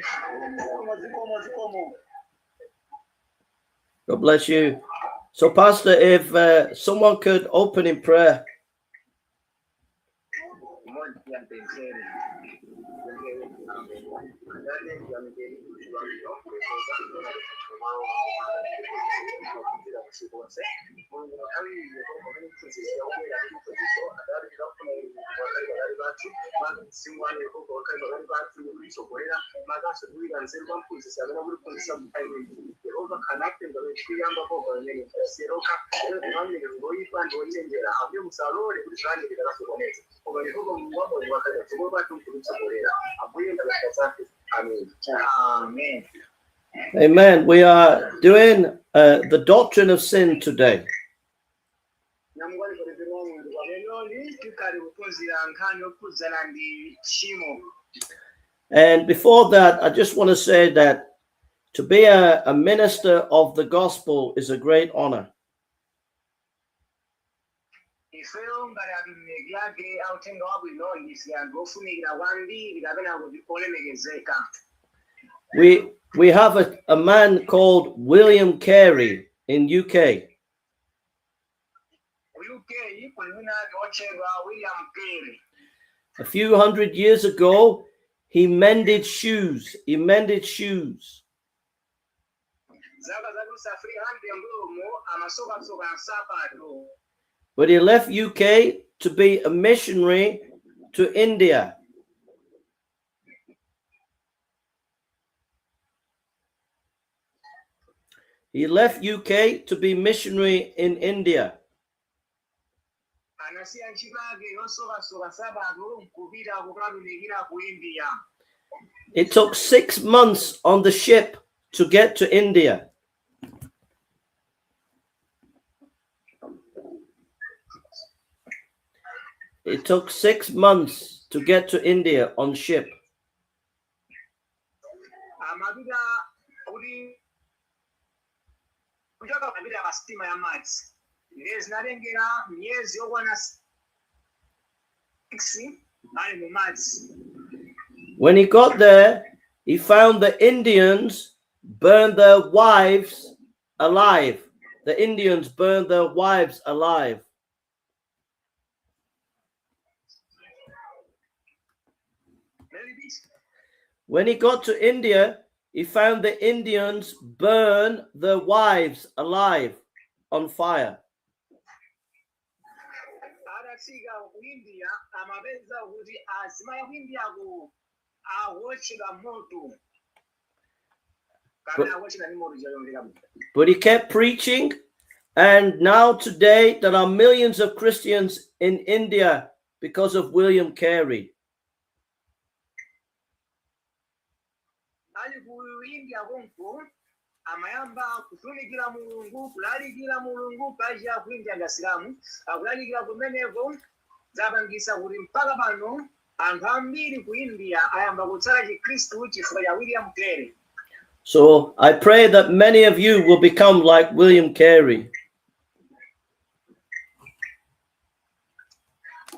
Zikomo, zikomo, zikomo. God bless you. So, Pastor, if someone could open in prayer. Amen. Amen. We are doing the doctrine of sin today. Leloli tikali kuphunzira nkhani yokhudzana ndi tchimo. And before that, I just want to say that to be a minister of the gospel is a great honor. Ifeyo ngati atumiki ake authenga wabwino ndife anthu ofunikira kwambiri kapena kuti olemekezeka. We have a man called William Carey in UK. Ku UK kuli wina ake otchedwa William Carey. A few hundred years ago, he mended shoes. He mended shoes. Zaka zakusa 300 mbuyomo amasokasoka nsapato. But he left UK to be a missionary to India. He left UK to be missionary in India. Anasiya ntchito yake yosokasoka nsapato nkupita kukatumikira ku India. It took 6 months on the ship to get to India. It took 6 months to get to India on ship. Amapita kuti kuchoka kupita pa sitima ya madzi ndiye zinatengera miyezi yokwana 6 ali mu madzi. When he got there, he found the Indians burned their wives alive. The Indians burned their wives alive. Maybe. When he got to India, he found the Indians burn their wives alive on fire. Atatsika ku India amapeza kuti azimayi ku Indiako akuotchedwa moto kapena akuotchedwa ndi moto chayomveka. But he kept preaching, and now today there are millions of Christians in India because of William Carey. Ali ku India konko amayamba kutumikira Mulungu, kulalikira Mulungu paja ku India ndi asilamu akulalikira kumeneko zapangisa kuti mpaka pano anthu ambiri ku India ayamba kutsata chikhristu chifukwa cha William Carey. So I pray that many of you will become like William Carey.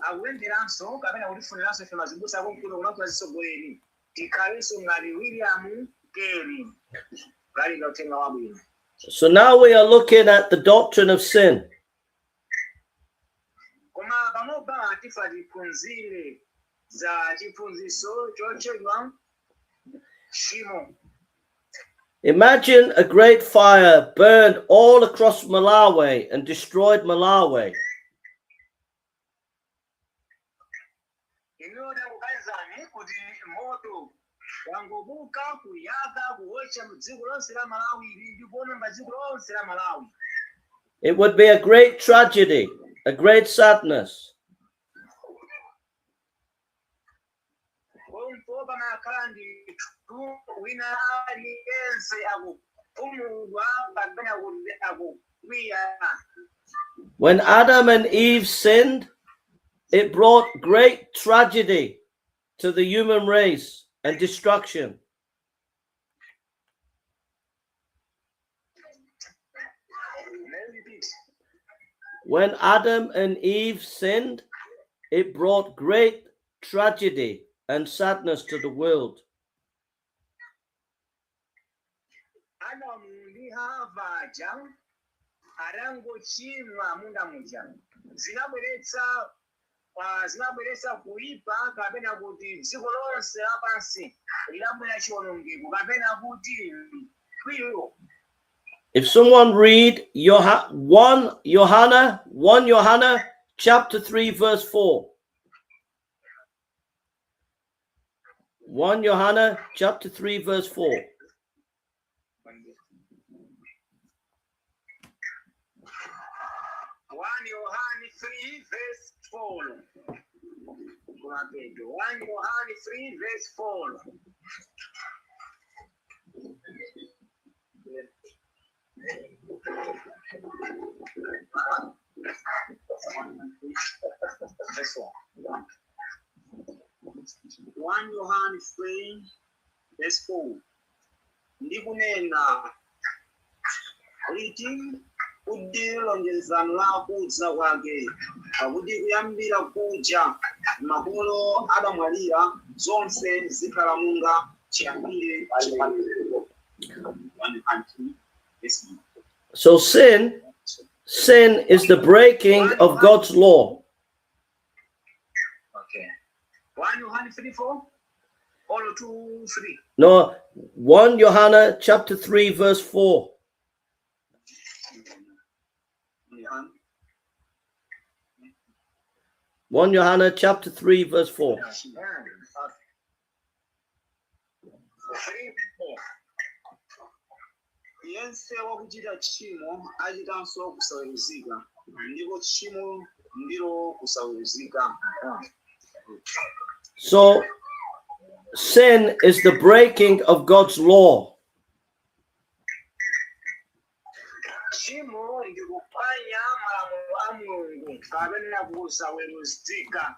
Akupempheranso kapena kutifuniranso ife azibusa konkuno kulankhula zitsogoleri tikhalenso ngati William Carey kulalika uthenga wabwino. So now we are looking at the doctrine of sin. Koma panopa tifa tiphunzire za chiphunzitso chotchedwa tchimo. Imagine a great fire burned all across Malawi and destroyed Malawi. Inuyo takuganizani kuti moto wangobuka kuyaka kuwotcha mdziko lonse la Malawi ili ndi kuononga dziko lonse la Malawi. It would be a great tragedy, a great sadness. Pompo pamakhala ndithu wina aliyense akukhumudwa kapena kuti akukwiya. When Adam and Eve sinned, it brought great tragedy to the human race and destruction. May you repeat? When Adam and Eve sinned, it brought great tragedy and sadness to the world. Adamu ndi Hava aja atangochimwa munda muja zinabweretsa kuipa kapena kuti dziko lonse lapansi linabwera chiwonongeko kapena kuti mkwiyo. If someone read 1 Johanna, 1 Johanna chapter 3 verse 4. 1 Johanna chapter 3 verse 4. 1 Yohani 3 verse 4. Kumapeto. 1 Yohani 3 verse 4. Verse 4. 1 Yohane 3 verse 4, ndikunena liti kuti lonjezano la kudza kwake, pakuti kuyambira kuja makolo adamwalira zonse zikhala monga chiyambire chipangano. 1 and 2 verse 1. So sin is the breaking of God's law. Okay. 1 Yohani 3 4 or 2 3. No, 1 Johanna chapter 3 verse 4. Yohane 1 Johanna chapter 3 verse 4. 3 4. Yense wakuchita tchimo achitanso kusaweruzika, ndipo tchimo ndilo kusaweruzika. So sin is the breaking of God's law. Tchimo ndi kuphwanya malamulo a Mulungu kapena kusaweruzika.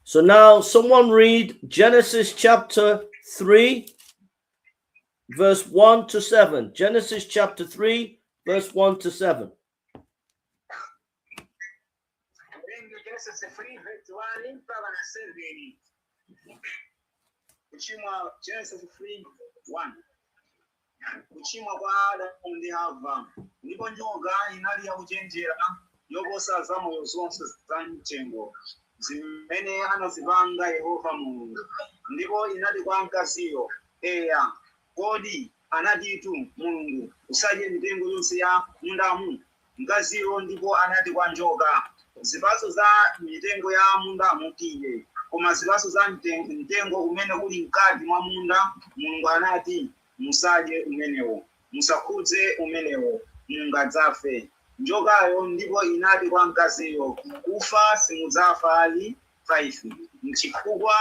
So now someone read Genesis chapter 3 verse 1 to 7. Genesis chapter 3 verse 1 to 7. Werenge Genesis 3 verse 1 mpaka na 7. Kuchimwa, Genesis 3:1. Kuchimwa kwa Adamu ndi Hava. Ndipo njoka inali yakuchenjera yoposa zamoyo zonse za mthengo zimene anazipanga Yehova Mulungu. Ndipo inati kwa mkaziyo, "Eya, kodi anatitu Mulungu, usadye mitengo yonse ya mundamu?" Mkaziyo ndipo anati kwa njoka, "Zipatso za mitengo ya mundamu tidye, koma zipatso za mtengo umene uli mkati mwa munda, Mulungu anati, musadye umenewo, musakhudze umenewo, mungadzafe." Njokayo ndipo inati kwa mkaziyo, "Kufa simudzafa ali." 5 Nchifukwa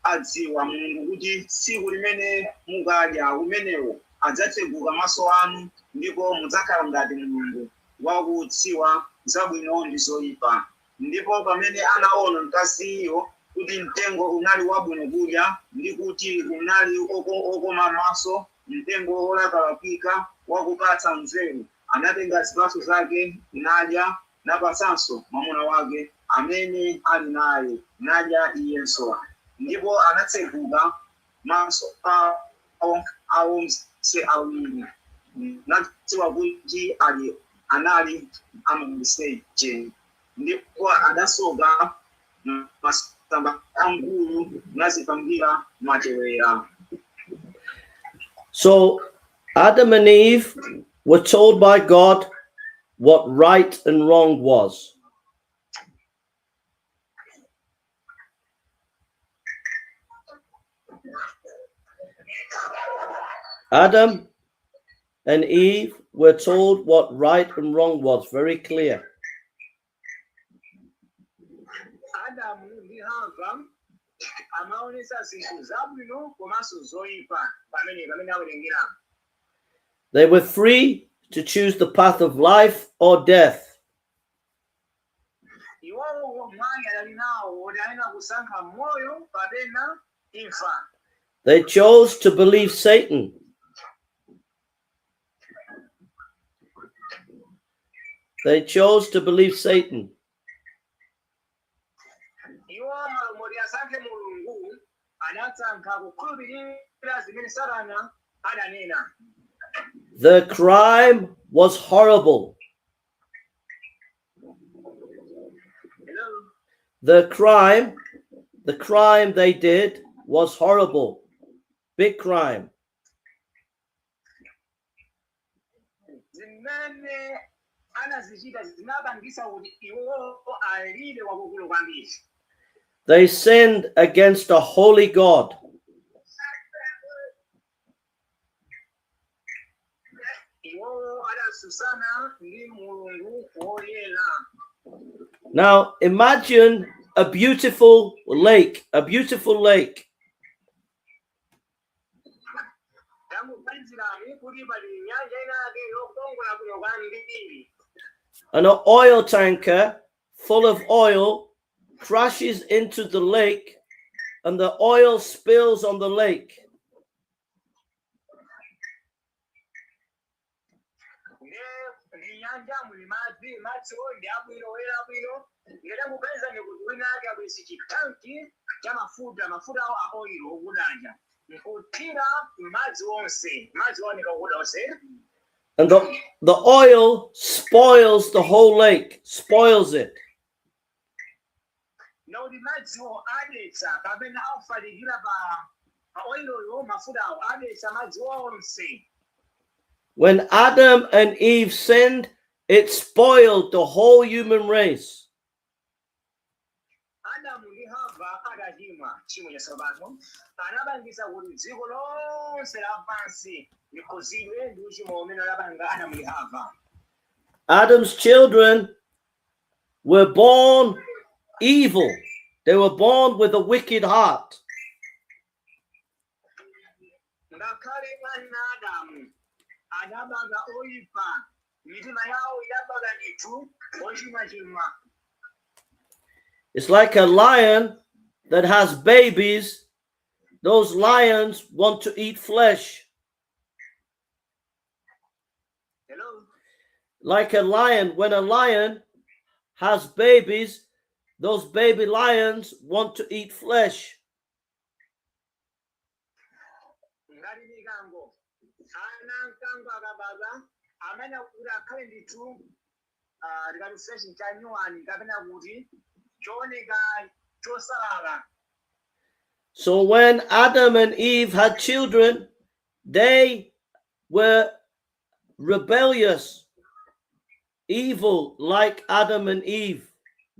adziwa Mulungu kuti tsiku limene mukadya umenewo adzatseguka maso anu, ndipo mudzakhala ngati Mulungu, wakudziwa zabwino ndi zoyipa. Ndipo pamene anaona mkaziyo kuti mtengo unali wabwino kudya, ndi kuti unali okoma maso, mtengo wolakalakika wakupatsa nzeru, anatenga zipatso zake nadya, napatsanso mwamuna wake amene ali naye, nadya iyenso. Ndipo anatseguka maso awo onse awiri, nadziwa kuti ali anali amaliseche, ndipo adasoka masamba amkuyu nazipangira matewera. So Adam and Eve were told by God what right and wrong was. Adam and Eve were told what right and wrong was, very clear. Adamu ndi Hava amaonesa zinthu zabwino komanso zoyipa pamene awerengera. They were free to choose the path of life or death. Iwowo mwayi adali nawo oti ayenera kusankha moyo kapena imfa. They chose to believe Satan. They chose to believe Satan. Iwo moti asankhe Mulungu, anasankha kukhulupirira zimene Satana Adanena. The crime was horrible. Hello? The crime they did was horrible. Big crime. Zimene anazichita zinapangisa kuti iwo alire kwakukulu kwambiri. They sinned against a holy God. Iwo adasusana ndi Mulungu woyera. Now imagine a beautiful lake, a beautiful lake. Tangoganizirani kuti pali nyanja inake yokongola bwino kwambiri. And an oil tanker full of oil crashes into the lake and the oil spills on the lake. Ne ndi nyanja muli madzi, madziwo ndi abwino, oyera bwino. Ngetangoganizani kuti wina ake abwesi chitanki cha mafuta, mafuta awo a oil okudanja, nkuthira madzi onse, madzi ooneka okuda onse. And the oil spoils the whole lake, spoils it. Nakuti madziwo adetsa kapena aufalikira pa oiloyo, mafuta awo adetsa madzi onse. When Adam and Eve sinned, it spoiled the whole human race. Adamu ndi Hava adachimwa tchimo chatsopano, anapangisa kuti dziko lonse lapansi likhuzidwe ndi uchimo umene adapanga Adamu ndi Hava. Adam's children were born evil. They were born with a wicked heart. Ngakhale ana Adamu adabadwa oyipa, mitima yawo idabadwa ndithu ochimwachimwa. It's like a lion that has babies. Those lions want to eat flesh. Hello? Like a lion, when a lion has babies, those baby lions want to eat flesh. Ngati mikango, ana mkango akabadwa amene kuti akhale ndithu tikati flesh chanyuwani kapena kuti chooneka chosalala. So when Adam and Eve had children, they were rebellious, evil, like Adam and Eve,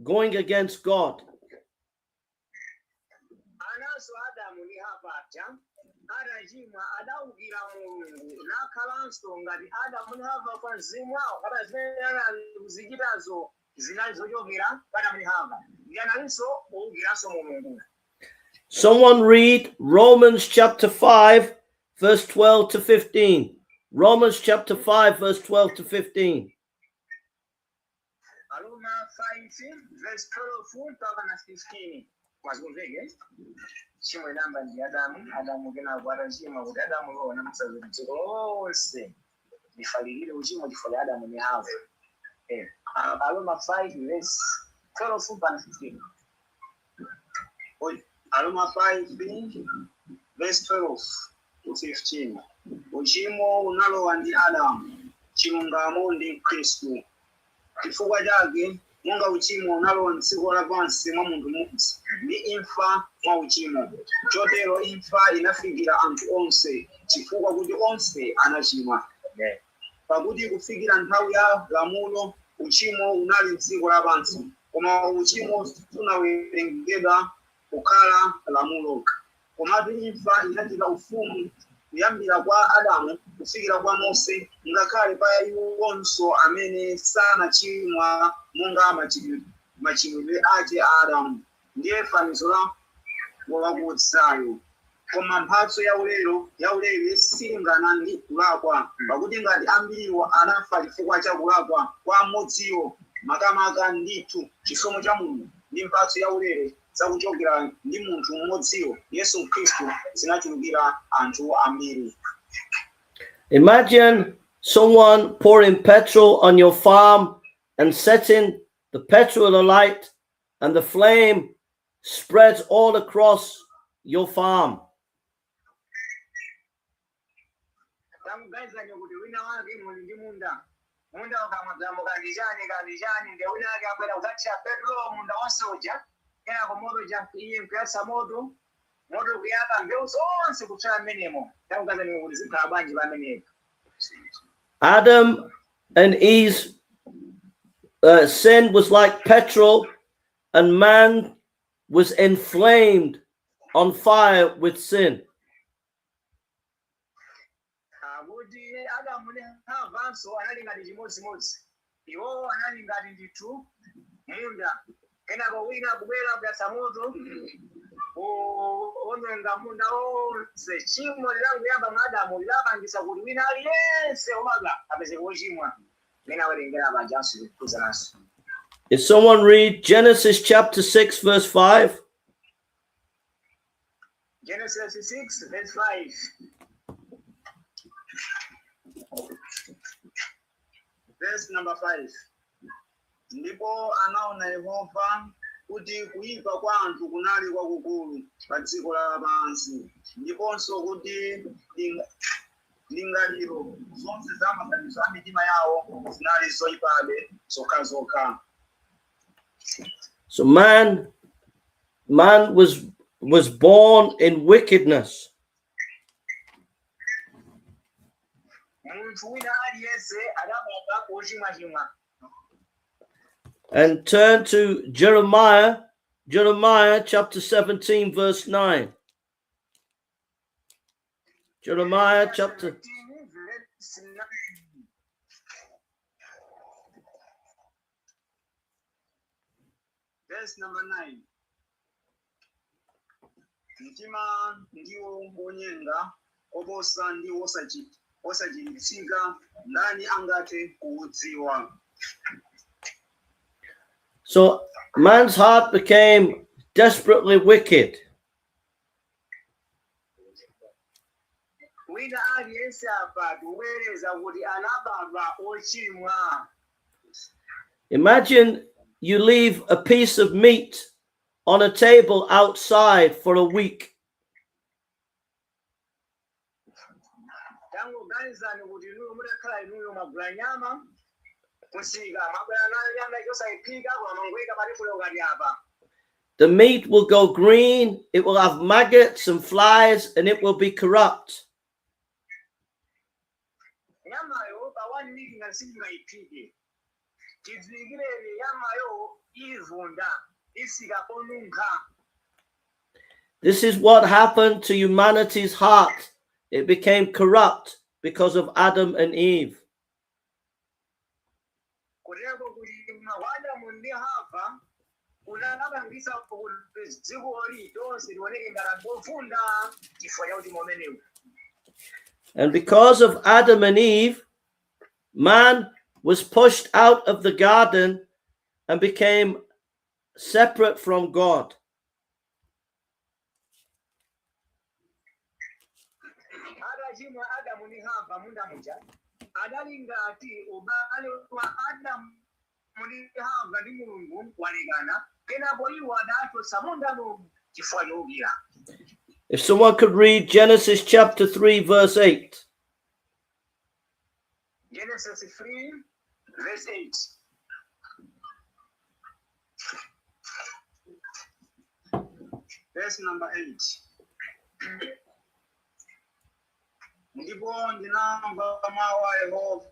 going against God. Ananso Adamu ndi Hava aja adachimwa, adawukira Mulungu, nakhalanso ngati Adamu ndi Hava kwa mzimu wawo kapena zimene anali kuzichitazo zinali zochokera kwa Adamu ndi Hava, ndi analinso owukiranso Mulungu. Someone read Romans chapter 5, verse 12 to 15. Romans chapter 5, verse 12 to 15. Aroma 5 verse 12 mpaka na 15. Mwazikumveke chimwe namba ndi Adamu, Adamu kenako atachimwa kuti Adamu iwo anamusaza kuti dziko lonse lifalikire uchimo chifukwa cha Adamu ndi Hava. Aroma 5 verse 12 mpaka 15. Oi, Aroma 5 verse 12 to 15. Uchimo unalowa ndi Adamu, chilungamo ndi Khristu. Chifukwa chake monga uchimo unalowa mdziko lapansi mwa munthu mmodzi, ndi imfa mwa uchimo, chotero imfa inafikira anthu onse, chifukwa kuti onse anachimwa. Pakuti kufikira nthawi ya lamulo uchimo unali mdziko lapansi, koma uchimo sunawerengedwa kukhala lamulo. Komatu imfa inachita ufumu kuyambira kwa Adamu kufikira kwa Mose, ngakhale pa iwonso amene sanachimwa monga machimwidwe ake a Adamu, ndiye fanizo la wakudzayo. Koma mphatso yaulere silingana ndi kulakwa. Pakuti ngati ambiriwo anafa chifukwa cha kulakwa kwa mmodziyo, makamaka ndithu chisomo cha Mulungu ndi mphatso yaulere zakuchokera ndi munthu mmodziyo Yesu Khristu zinachulukira anthu ambiri. Imagine someone pouring petrol on your farm and setting the petrol alight, and the flame spreads all across your farm. Tamuganizani kuti wina wake muli ndi munda, munda ukamwadzamuka ndi chani kandi chani, ndi wina wake abwera kudzathira petrol munda wonse uja, kenako moto uja iye nkuyatsa moto, moto kuyaka, mbewu zonse kupsala mmenemo. Tamuganizani kuti zikhala bwanji pamenepo? Adam and Eve's sin was like petrol, and man was inflamed on fire with sin. Akuti Adamu ndi Havanso anali ngati chimodzimodzi. Iwowo anali ngati ndithu munda, kenako wina kubwera kuyatsa moto ononga munda wonse. Tchimo lilangoyamba mwa Adamu lilapangisa kuti wina aliyense obadwa apezeke wochimwa, mene awerengera pajanso kukhuzananso. If someone read Genesis chapter 6, verse 5. Genesis 6 verse 5. Verse number 5. Ndipo anaona Yehova kuti kuyipa kwa anthu kunali kwakukulu pa dziko lapansi, ndiponso kuti lingaliro zonse za maganizo a mitima yawo zinali zoyipabe zokhazokha. So man was born in wickedness. Munthu wina aliyense adabadwa kochimwachimwa. And turn to Jeremiah, Jeremiah chapter 17, verse 9. Jeremiah chapter 17 verse 9. Verse number 9. Mtima ndiwo wonyenga koposa ndi osachiritsika, ndani angathe kuudziwa? So man's heart became desperately wicked. Wina aliyense apa tikubwereza kuti anabadwa ochimwa. Imagine you leave a piece of meat on a table outside for a week. Tangoganizani kuti inuyo mutakhala inuyo mwagula nyama kusika, mwabwera nayo nyama chosayiphika, koma mangoyika patebulo ngati apa. The meat will go green, it will have maggots and flies, and it will be corrupt. Nyamayo pa one week ngati simungayiphike, tidziwikireni nyamayo ivunda, isika ponunkha. This is what happened to humanity's heart. It became corrupt because of Adam and Eve. Kuteko kuti kwa Adamu ndi Hava kunapangisa kuti dzikoli tonse lioneke ngati povunda chifukwa cha uchimo umenewu. And because of Adam and Eve, man was pushed out of the garden and became separate from God. Atachimwa Adamu ndi Hava munda muja, adali ngati ubale wa Adamu ndi Hava ndi Mulungu walekana. Kenako iwo adachotsa mundamo chifukwa chowukira. If someone could read Genesis chapter 3, verse 8. Genesis 3 verse 8. Verse number 8. Ndipo ndinamva mawu a Yehova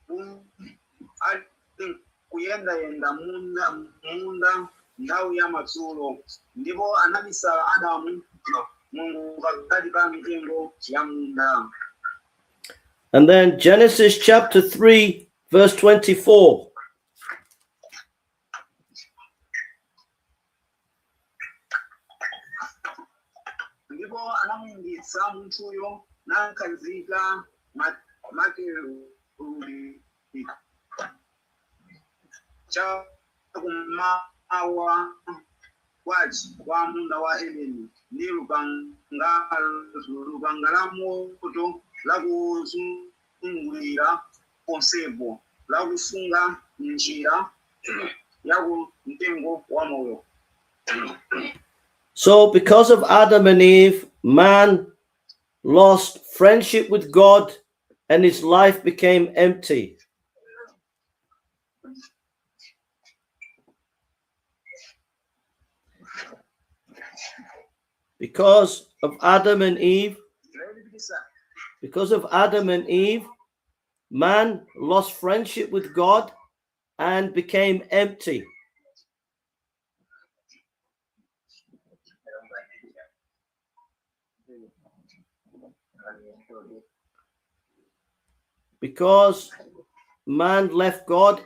Mulungu ali kuyendayenda munda nthawi ya madzulo, ndipo anabisala Adamu Mulungu pakati pa mitengo ya munda. And then Genesis chapter 3, verse 24. Ndipo anamuyingitsa munthuyo nakhazika makerubi chakummawa kwace kwa munda wa Edeni ndi lupanga la moto lakuzungulira ponsepo lakusunga njira ya ku mtengo wa moyo. So, because of Adam and Eve, man lost friendship with God and his life became empty. Because of Adam and Eve, because of Adam and Eve, man lost friendship with God and became empty. Because man left God,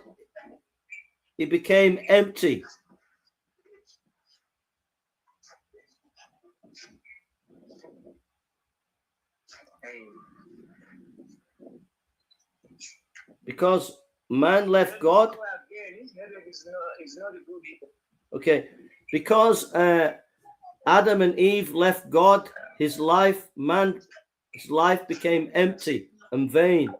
he became empty. Because man left God. Okay. Because Adam and Eve left God, his life, man, his life became empty and vain.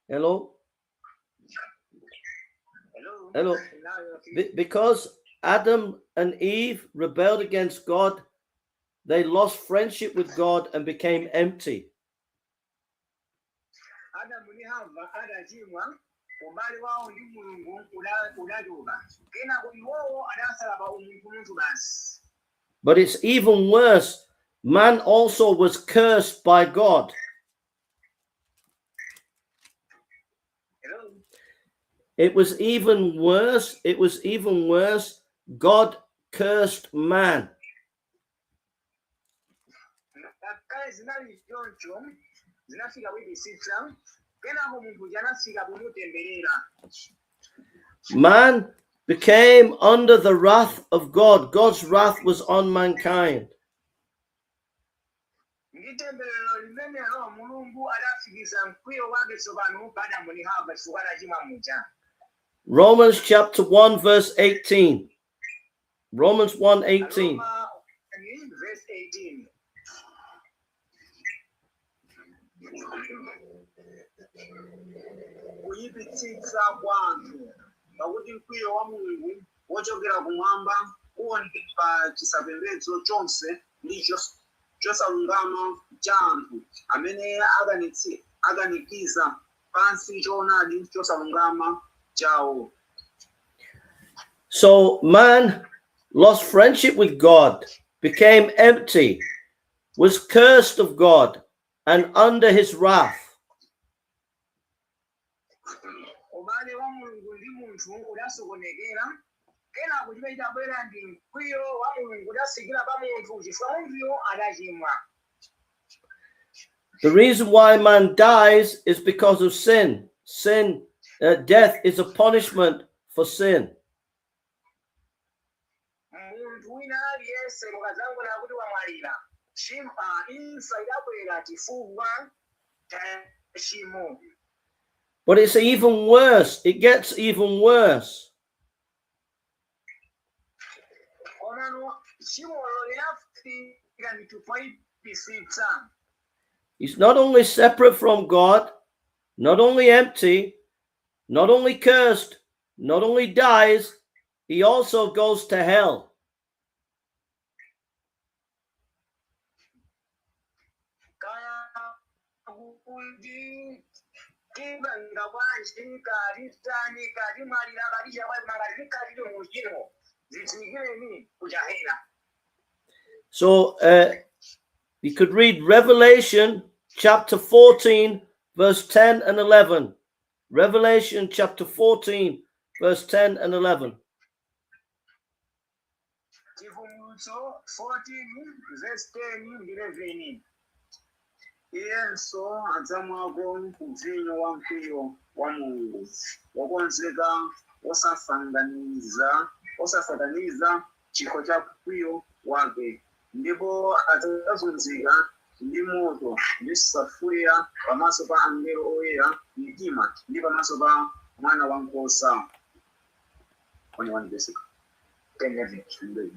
Hello? Hello. Hello. Because Adam and Eve rebelled against God, they lost friendship with God and became empty. Adamu ndi Hava adachimwa, ubale wawo ndi Mulungu udachoka. Kenako iwowo adasala pa umunthu basi. But it's even worse. Man also was cursed by God. Hello. It was even worse. It was even worse. God cursed man. Ngakhale zinali choncho, zinafika kuyipitsitsa. Kenako munthu uja anafika kumutemberera. Man became under the wrath of God. God's wrath was on mankind. Ndi temberero limenelo, Mulungu adafikisa mkwiyo wake tsopano pa Adamu ndi Hava chifukwa adachimwa muja. Romans chapter 1, verse 18. Romans 1:18. Aroma verse 18. Kuyipitsitsa kwa anthu, pakuti mkwiyo wa Mulungu wochokera kumwamba uwonekera pa chisapembedzo chonse ndi chosalungama cha anthu amene akanikiza pansi choonadi chosalungama chawo. So man lost friendship with God, became empty, was cursed of God, and under his wrath. Ubale wa Mulungu ndi munthu udasokonekera. Kenako chimene chidabwera ndi mkwiyo wa Mulungu udasikira pa munthu chifukwa munthuyo adachimwa. The reason why man dies is because of sin. Sin, death is a punishment for sin. Munthu wina aliyense mukadzangona kuti wamwalira, imfa idabwera chifukwa cha tchimo. But it's even worse. It gets even worse. Komano tchimolo linafika ndithu poyipisitsa. He's not only separate from God, not only empty, not only cursed, not only dies, he also goes to hell. Kaya kuti tipanga bwanji, kati tani, kati mwalira, kati chakwaima, kati tikhatili muchimo, zitsikireni kuchahena. So you could read Revelation chapter 14, verse 10 and 11. Revelation chapter 14, verse 10 and 11. Chivumbulutso 14 verse 10 ndi 11. Iyenso adzamwako ku vinyo wa mkwiyo wa Mulungu wokonzeka osasakaniza chikho cha mkwiyo wake, ndipo adzazunzika ndi moto ndi safuliya pamaso pa angelo oyera mtima ndi pamaso pa Mwana wankhosa. 21 verse 10, 11.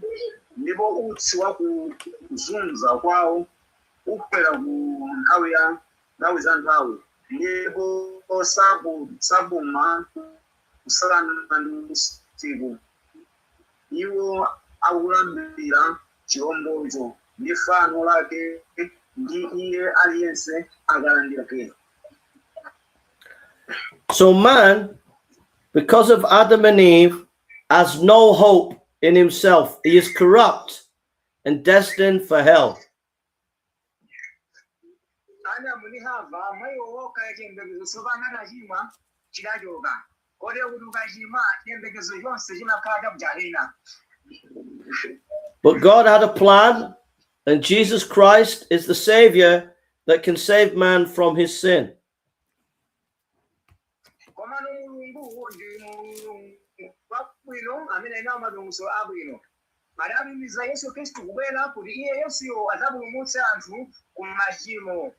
Ndipo utsi wa kuzunza kwawo ukwera ku nthawi ya nthawi za nthawi, ndipo sapuma usana ndi usiku, iwo akulambira chirombocho ndi fano lake, ndi iye aliyense akalandira kero. So man, because of Adam and Eve, has no hope in himself. He is corrupt and destined for hell. Adamu ndi Hava mwa iwo wokha chiyembekezo tsopano atachimwa chidachoka, kotero kuti ukachimwa chiyembekezo chonse chimakhala cha kujahena. But God had a plan, and Jesus Christ is the Savior that can save man from his sin. Komano Mulungu ndi Mulungu wabwino amene ali nawo madongosolo abwino, adatumiza Yesu Khristu kubwera kuti iye Yesuyo adzapulumutse anthu ku machimo.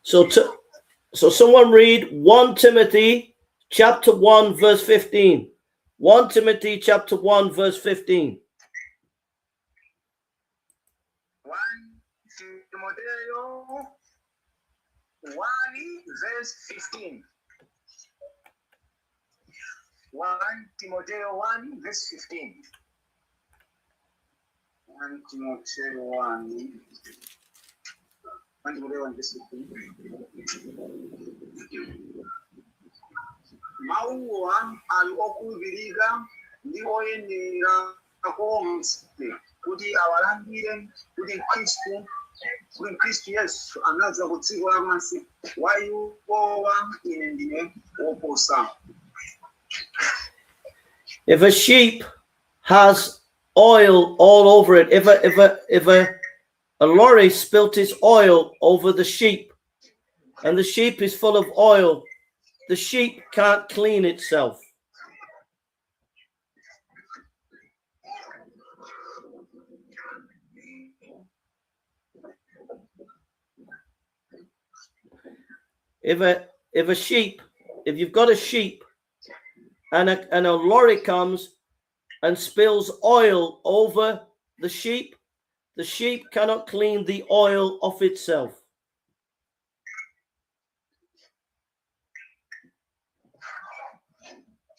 So someone read 1 Timothy chapter 1 verse 15. 1 Timothy chapter 1 verse 15. 1 Timoteyo 1 verse 15. 1 Timoteyo 1 verse 15. 1 Timoteyo 1, 1 Timoteyo 1 verse 15. Mawuwa ali okhulupirika ndi oyenera konse kuti awalandire, kuti Khristu Yesu anadza ku dziko lapansi, wa iwowa ine ndine woposa. If a sheep has oil all over it, if a lorry spilt its oil over the sheep and the sheep is full of oil, the sheep can't clean itself. If a sheep, if you've got a sheep and a lorry comes and spills oil over the sheep cannot clean the oil off itself.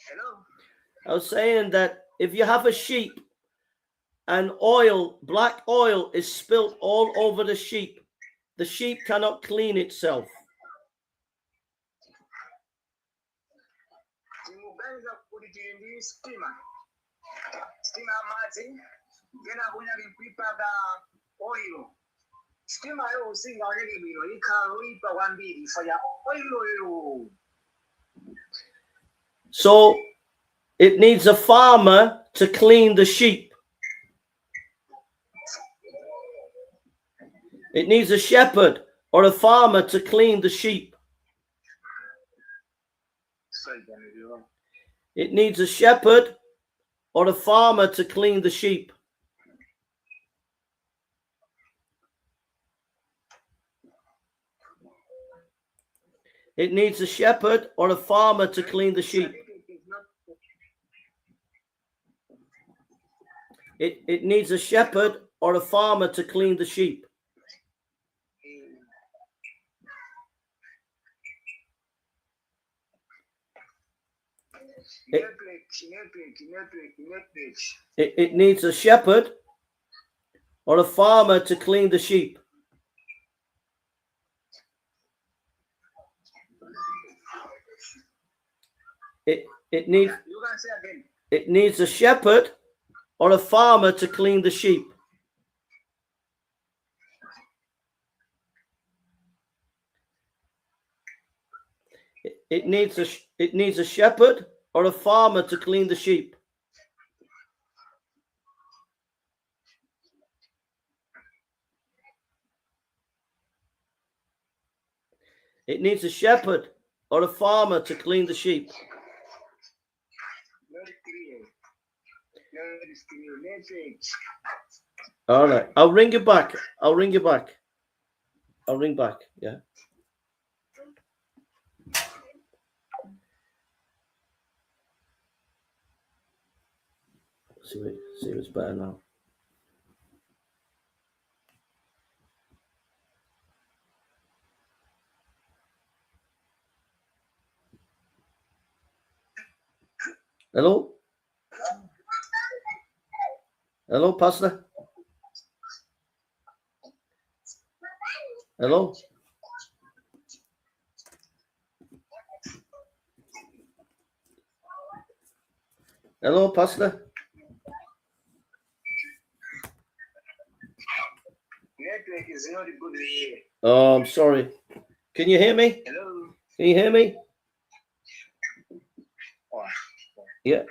Hello? I was saying that if you have a sheep and oil, black oil is spilt all over the sheep cannot clean itself. Tikuganiza kuti tili ndi sitima, sitima yamadzi, kena kunyake nkuipaka oil, sitimayo singaoneke bwino, ikhala yoipa kwambiri chifukwa cha oiloyo. So it needs a farmer to clean the sheep. It needs a shepherd or a farmer to clean the sheep. It needs a shepherd or a farmer to clean the sheep. It needs a shepherd or a farmer to clean the sheep. It needs a shepherd or a farmer to clean the sheep. Network, network, network, network. It needs a shepherd or a farmer to clean the sheep. It needs You can say again. It needs a shepherd or a farmer to clean the sheep. It needs a shepherd or a farmer to clean the sheep. It needs a shepherd or a farmer to clean the sheep. Not clear. Not clear. Network. All right. I'll ring you back. I'll ring you back. I'll ring back. Yeah. See if it's better now. Hello? Hello, Pastor? Hello? Hello, Pastor? Network is not good here. Oh, I'm sorry. Can you hear me? Hello. Can you hear me? Yeah.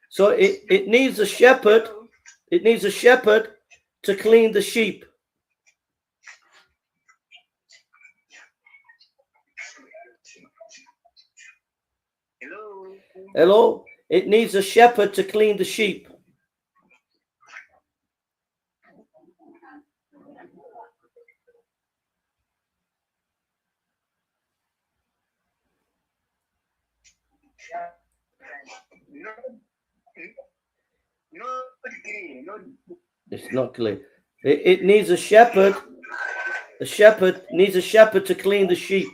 So it needs a shepherd. It needs a shepherd to clean the sheep. Hello. Hello? It needs a shepherd to clean the sheep. No, not clear. Not It's not clear. It needs a shepherd. A shepherd needs a shepherd to clean the sheep.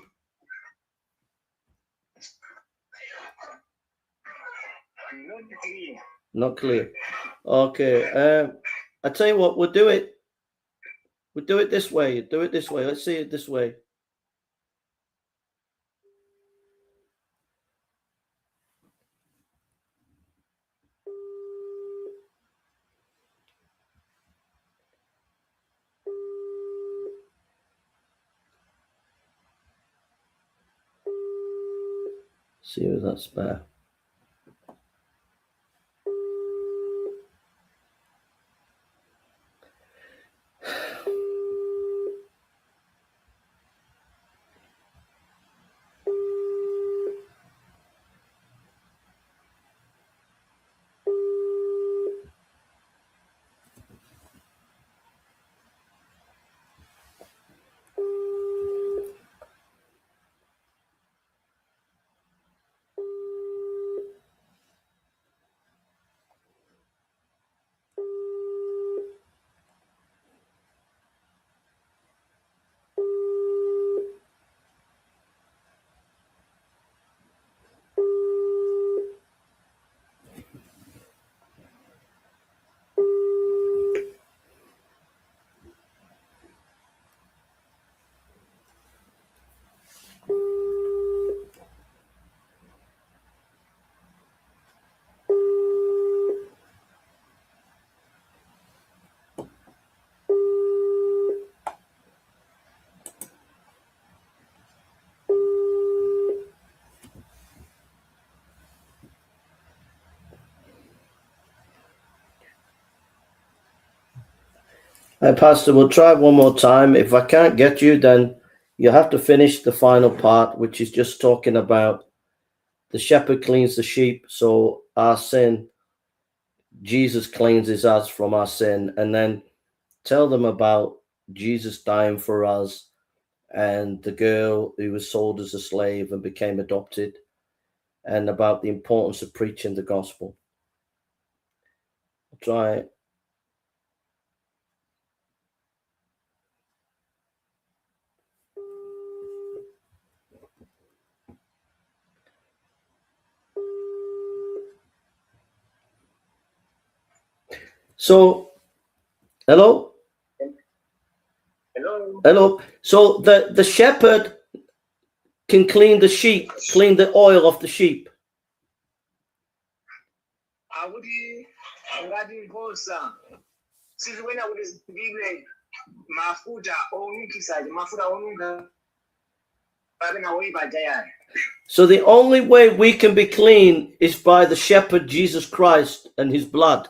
not clear. Not clear. Okay. I tell you what, we'll do it. We'll do it this way. Do it this way. Let's see it this way. See if that's better. Hey, Pastor, we'll try one more time. If I can't get you, then you have to finish the final part, which is just talking about the shepherd cleans the sheep. So our sin, Jesus cleanses us from our sin. And then tell them about Jesus dying for us and the girl who was sold as a slave and became adopted, and about the importance of preaching the gospel. I'll try it. So, hello? Hello. Hello. So the shepherd can clean the sheep, clean the oil off the sheep. Akuti ngati nkhosa sizikuyenera kuti zipikidwe mafuta onunkhitsaji, mafuta onunkha kapena oyipa aja. So the only way we can be clean is by the shepherd Jesus Christ and his blood.